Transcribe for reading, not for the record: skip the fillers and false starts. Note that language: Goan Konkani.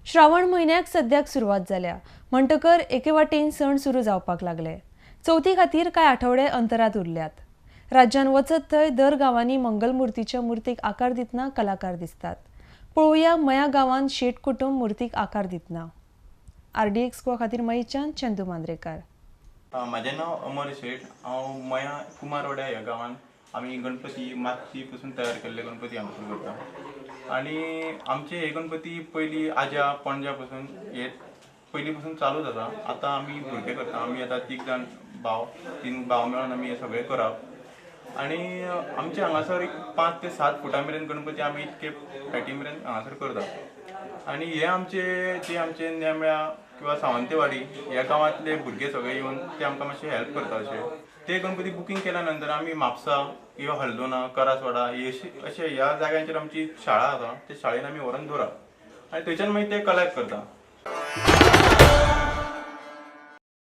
श्रावण म्हयन्याक सद्याक सुरवात जाल्या म्हणटकर एके वाटेन सण सुरू जावपाक लागले. चवथी खातीर कांय आठवडे अंतरात उरल्यात. राज्यान वचत थंय दर गांवांनी मंगलमुर्तीच्या मूर्तीक आकार दितना कलाकार दिसतात. पळोवया मया गांवांत शेट कुटुंब मूर्तीक आकार दितना. आरडीएक्स गोवा खातीर मयेच्यान चंदू मांद्रेकार. म्हाजें नांव अमर शेट. हांव मया कुमारवाड्या ह्या गांवांत आमी गणपती माती पसून तयार केल्ले गणपती हांगासर करता आनी आमचे हे गणपती पयलीं आज्या पणज्या पसून हे पयलीं पसून चालूच आसा. आतां आमी भुरगे करता. आमी आतां तीग जाण भाव, तीन भाव मेळून आमी हे सगळें करप आनी आमचे हांगासर एक 5 ते 7 फुटां मेरेन गणपती आमी इतके हायटी मेरेन हांगासर करता. आनी हे आमचे जे आमचे नेमळ्या किंवा सावंतेवाडी ह्या गांवांतले भुरगे सगळे येवन ते आमकां मातशे हेल्प करता. अशे ते गणपती बुकींग केल्या नंतर आमी म्हापसा किंवा हल्दोना, करासवाडा अशे ह्या जाग्यांचेर आमची शाळा आसा, ते शाळेन आमी व्हरून दवरप आनी थंयच्यान मागीर ते कलेक्ट करता.